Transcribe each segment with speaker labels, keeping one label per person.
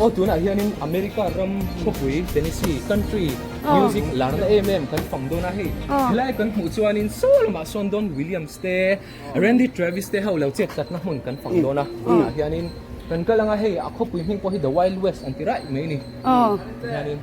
Speaker 1: Aw tunah hianin America ram khawpui Tennessee country music larna em em kan fang dawn a hei. Helai kan hmuh chuanin saw lamah sawn Don Williams te Randy Travis te ho lo chet tlatna hmun kan fang dawn a. Tunah hianin kan kal anga hei a khawpui hming pawh hi The Wild West an ti raih mai a ni. Hianin.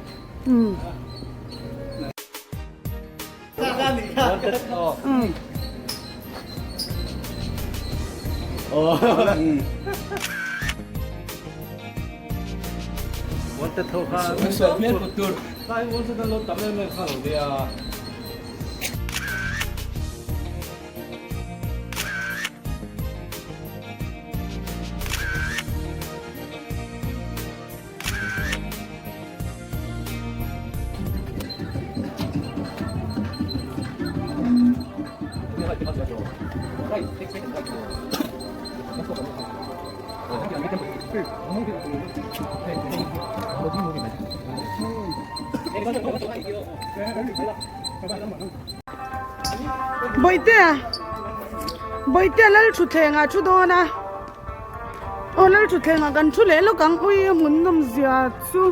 Speaker 2: Bawihtea Bawihtea lal thutthleng ah thu dawn a. Aw lal thutthleng ah kan thu leh lawk ang ui a hmun nawm zia chu.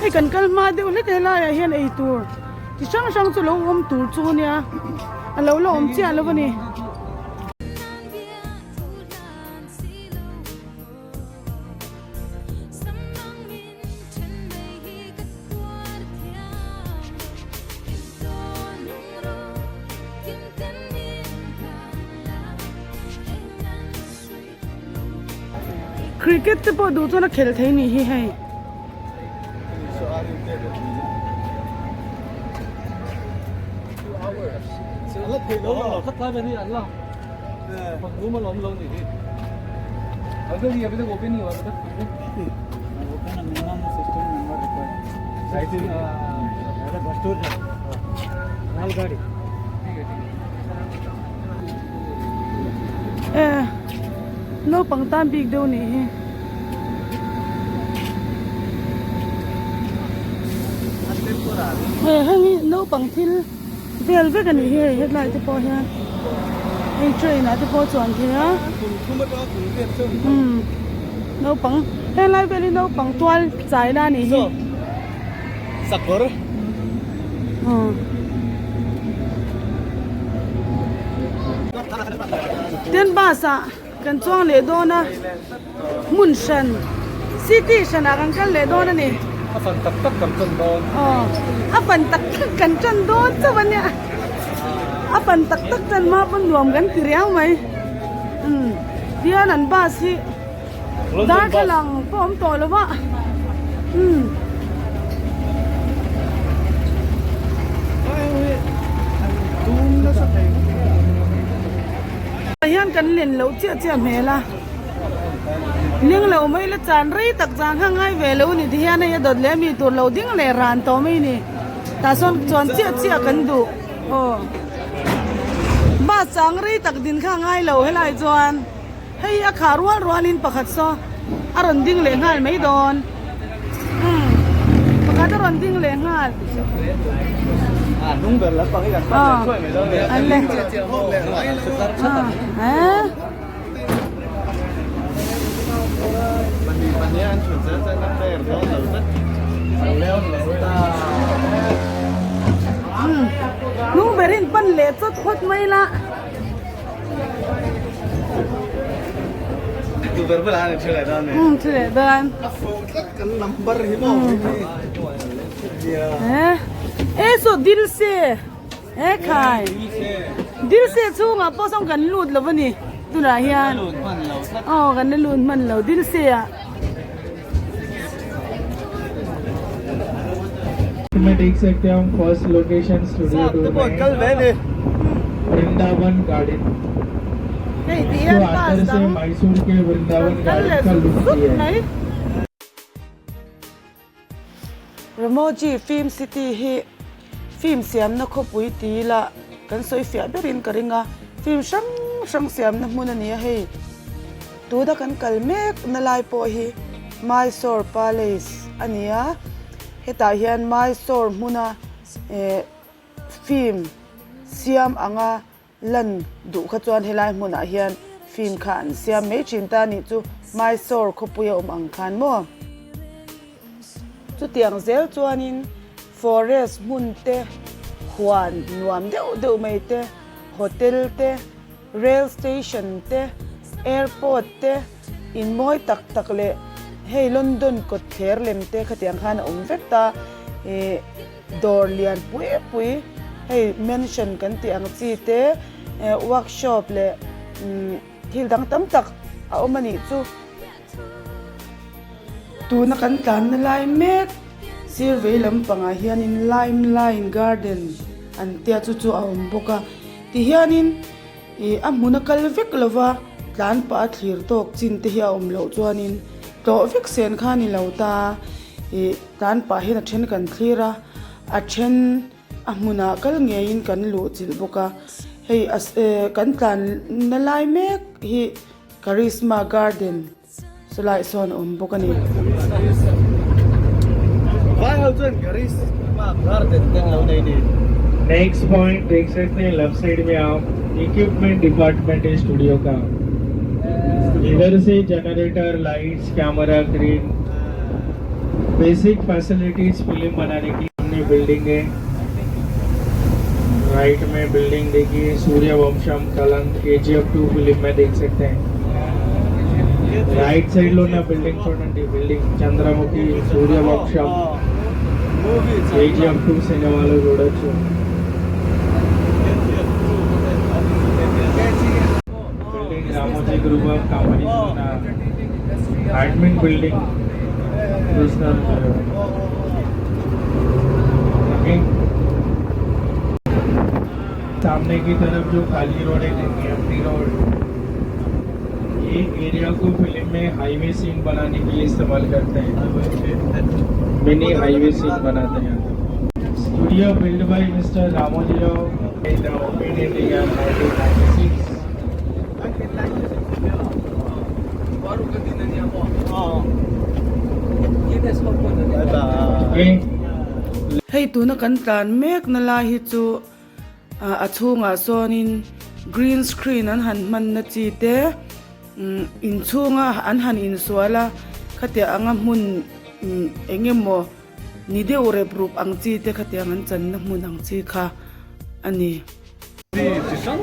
Speaker 2: Hei kan kal hma deuh hlek helaiah hian eitur chi hrang hrang chu lo awm tur chu ania a lo la awm chiah lo a ni. Cricket te pawh duh chuan a khel thei nih hi hei. Naupang tan bik deuh nih hi. Heng hi naupang thil vel vek a nih hi hei hetlai te pawh hian hei train ah te pawh chuan thei a umm naupang helai vel hi naupang tual chai na a nih hi.
Speaker 3: Sakawr.
Speaker 2: Tin bus ah kan chuang leh dawn a hmun hran city hran ah kan kal leh dawn a ni.
Speaker 1: A fan tak tak kan tan dawn.
Speaker 2: Aw a fan tak tak kan tan dawn chauh a nia. A fan tak tak tan hma pawn nuam kan ti riau mai. Umm tihian an bus hi. Darthlalang pawh awm tawh lo a umm. Hian kan len loh chiah chiah hmel a ning lo mai la chan rei tak zan kha ngai ve lo ni ti hian hei a dawt leh mi tur lo ding leh ran tawh mai ni tah sawn chuan chiah chiah kan duh aw bus chang rei tak din kha ngai lo helai chuan. Hei a khah rual rualin pakhat saw a rawn ding leh nghal mai dawn. Umm pakhat a rawn ding leh nghal. Aw an le. Aw Umm hnung berin pan leh chawt phawt mai la. Umm thu leh dawn. E saw dil se e khai dil se chhungah pawh sawn kan lut lo a ni tunah hian aw kan la lut hman lo dil se ah.
Speaker 4: में देख सकते हैं हम first location studio tour में Vrindavan garden
Speaker 2: Hei ti
Speaker 4: इसको
Speaker 2: hian bus
Speaker 4: अंदर से
Speaker 2: dang
Speaker 4: Mysore के वृंदावन
Speaker 2: kal
Speaker 4: garden
Speaker 2: leh
Speaker 4: का
Speaker 2: zut
Speaker 4: look
Speaker 2: zut
Speaker 4: दिया है
Speaker 2: mai. Ramoji Film City hi film siamna khawpui ti ila kan sawi fiah berin ka ring a, film hrang hrang siamna hmun a ni a hei. Tuna kan kal mek na lai pawh hi Mysore Palace a ni a, hetah hian Mysore hmuna eh film siam anga Lan duh kha chuan helai hmunah hian film kha an siam mai thin ta nih chu Mysore khawpui a awm ang khan maw? Chutiang zel chuanin forest hmun te, huan nuam deuh deuh mai te, hotel te, rail station te, airport te, in mawi tak tak leh hei London kawt thler lem te khatiang khan a awm vek ta ih. Dawr lian pui pui hei mansion kan tih ang chi te workshop leh thil dang tam tak a awm a nih chu. Tuna kan tlanna lai mek sir vei lampangah hianin lime line garden an tia chu chu a awm bawk a tihianin ih a hmun a kal vek lova tlan pah a thlir tawk chin te hi a awm loh chuanin tlawh vek sen kha a ni lo ta ih. Tlan pah hian a then kan thlir a, a then a hmunah kal ngeiin kan luh chilh bawk a, hei a kan tlanna lai mek hi Karisma Garden chulaiah sawn a awm bawk a ni.
Speaker 3: Vai ho chuan Karisma Garden te an lo nei ni.
Speaker 4: Next point देख सकते हैं left side में आप equipment department है studio का इधर से generator lights camera crane basic facilities film बनाने की हमने बिल्डिंग है राइट में बिल्डिंग देखिए सूर्यवंशम कलंक के जी F two film में देख सकते हैं राइट साइड लो ना बिल्डिंग చూడండి building Chandramukhi Suryavamsam KGF two సినిమాలో చూడొచ్చు building Ramoji group of company admin building చూస్తున్నారు మీరు. ओके सामने की तरफ जो खाली रोड है एमटी रोड ये एरिया को फिल्म में हाईवे सीन बनाने के लिए इस्तेमाल करते हैं mini highway scene बनाते हैं studio build by mister Ramoji Rao in the opened in the year 1996. Okay.
Speaker 2: Hei tuna kan tlan mek na lai hi chu a chhungah sawnin green screen an han hman na chi te inchhunga an han insual a khatiang anga hmun eng emaw ni deuh rep rup ang chi te khatiang an channa hmun ang chi kha a ni.
Speaker 3: Chi chi hrang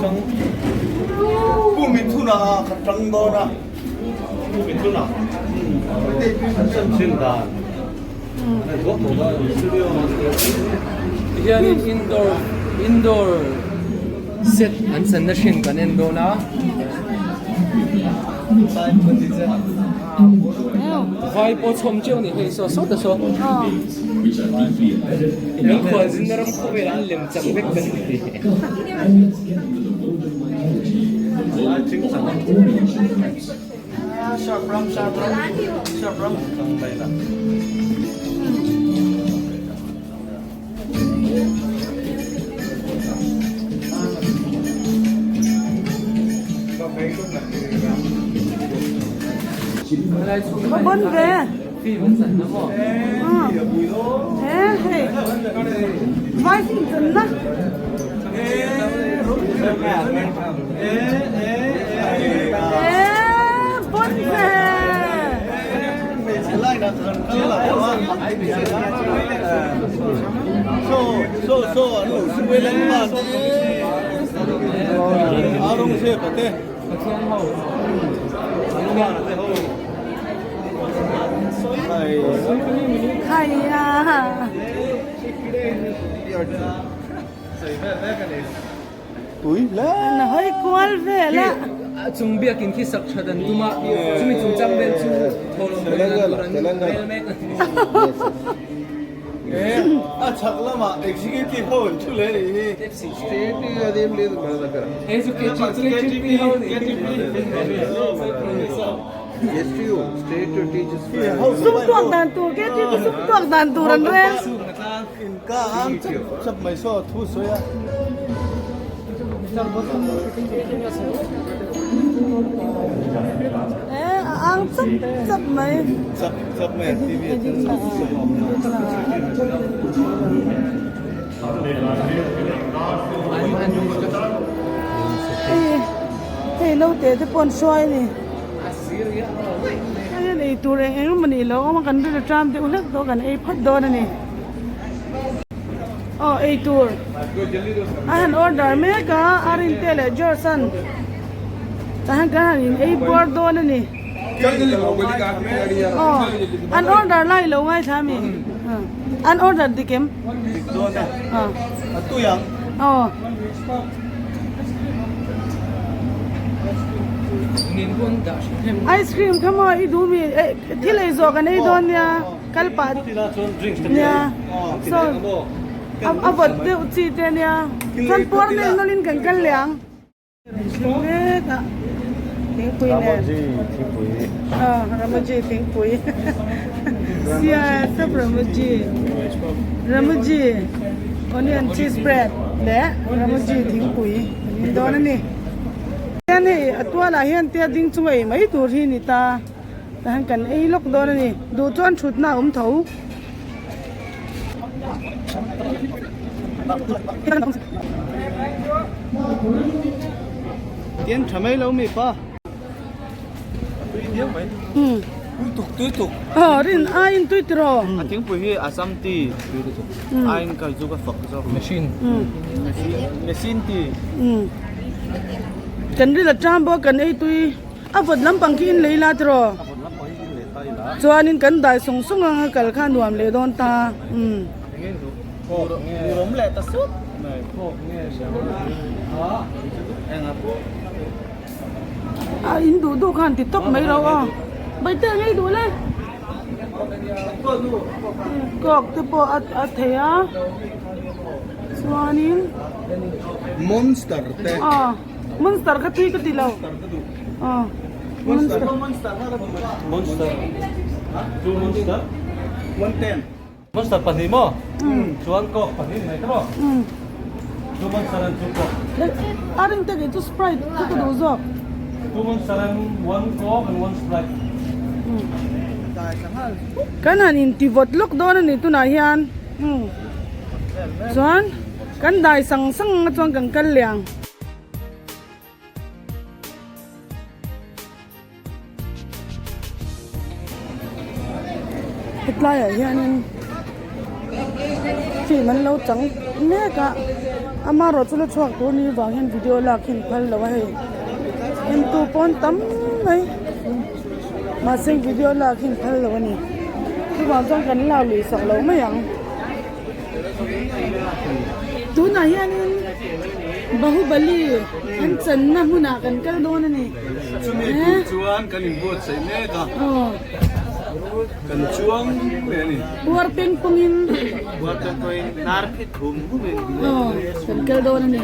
Speaker 3: hrang Pu Mithuna kha tang dawn a, Pu Mithuna an chin dan an en duak tawh a.
Speaker 1: Tihianin indoor indoor set an channa hrin kan en dawn a. Vai pawh chhawm teuh a ni hei saw sawt a saw. Kan khualzinna ram khawvelah an lem chang vek kan ti.
Speaker 2: Ka bon ve. He hei. Vai film chan na. He bon ve. Khaia. Na hawi kual vel a.
Speaker 1: Chung biakin khi sak that an tum a, chumi chungchang vel chu thawhlawm pawhin an tur an rel mek a ni.
Speaker 3: A chhak lamah executive ho an thu leh a nih hi.
Speaker 2: Sum tuak dan tur KTP sum tuak dan tur an rel.
Speaker 3: Inka ang chap chap mai saw thu sawi a.
Speaker 2: Eh a ang chap chap mai.
Speaker 3: Chap chap mai a TV a chuan
Speaker 2: Hei hei naute te pawh an hruai a ni. Hei hian ei tur eng eng emaw ni lo awm a kan rilru ṭam deuh hlek tawh kan ei phawt dawn a ni. Aw ei tur a han order mek a Arinte leh George an tah hian kan han in ei buar dawn a ni. Aw an order lai lo ngaithla a mi an order dik em?
Speaker 3: Dik dawn e a tui ang.
Speaker 2: Aw. Ice cream kha maw i duh mi thil ei zawh kan ei dawn nia kal pah nia saw a vawt deuh chi te nia chuan puar nel nawlh in kan kal leh ang. Mek a thingpui nen aw Ramoji thingpui sia sap Ramoji Ramoji onion cheese bread leh Ramoji thingpui kan in dawn a ni. Hian hei a tualah hian tia ding chunga ei mai tur hi ni ta tah hian kan ei lawk dawn a ni duh chuan thutna a awm tho.
Speaker 3: Tian tha mai lo mi pa. Tui diau mai.
Speaker 2: Um.
Speaker 3: Tui tuk tui tuk.
Speaker 2: Aw rin aiin tui tiraw.
Speaker 3: A thingpui hi Assam tea tui lutuk. Aiin ka zu ka fak zawk.
Speaker 1: Machine.
Speaker 2: Um.
Speaker 3: Machine tea.
Speaker 2: Um. Kan ril a ṭam bawk kan ei tui. A vawt lampang khi in lei la tiraw?
Speaker 3: A vawt lampang hi in lei ta ila.
Speaker 2: Chuanin kan dai sawng sawng anga kal kha nuam leh dawn ta. Umm.
Speaker 3: Enge duh? Phawk nge? Duhawm leh ta sup mai. Phawk nge ha? Enga pawh.
Speaker 2: A in duh duh khan ti tawp mai lo aw. Baite a ngei duh le. Coke te pawh a thei a. Chuanin.
Speaker 3: Monster te.
Speaker 2: Aw. Monster kha tui ka ti lo. Aw.
Speaker 3: Monster. Monster. Two monster. 110. Monster pahnih maw? Chuan coke pahnih ni mai ta maw? Two monster and two coke.
Speaker 2: A ring te kei chu sprite kha ka duh zawk.
Speaker 3: Two monster and one coke and one sprite.
Speaker 2: Kan han inti vawt lawk dawn a ni tunah hian. Chuan kan dai sang sang anga chuan kan kal leh ang. Hetlaiah hianin film an lo chang mek a amaherawh chu la chhuak tur ni vang hian video lak hi an phal lo a hei entu pawn tam mai mahse video lak hi an phal lo a ni chuvang chuan kan lak lui sak lo mai ang. Tunah hianin Bahubali an channa hmunah kan kal dawn a ni.
Speaker 3: Chumi tur chuan kan inbuatsaih mek a, kan chuang leh a ni.
Speaker 2: Buar peng pawngin.
Speaker 3: Buar peng pawngin hnar phit hum humin.
Speaker 2: Aw, kan kal dawn a ni.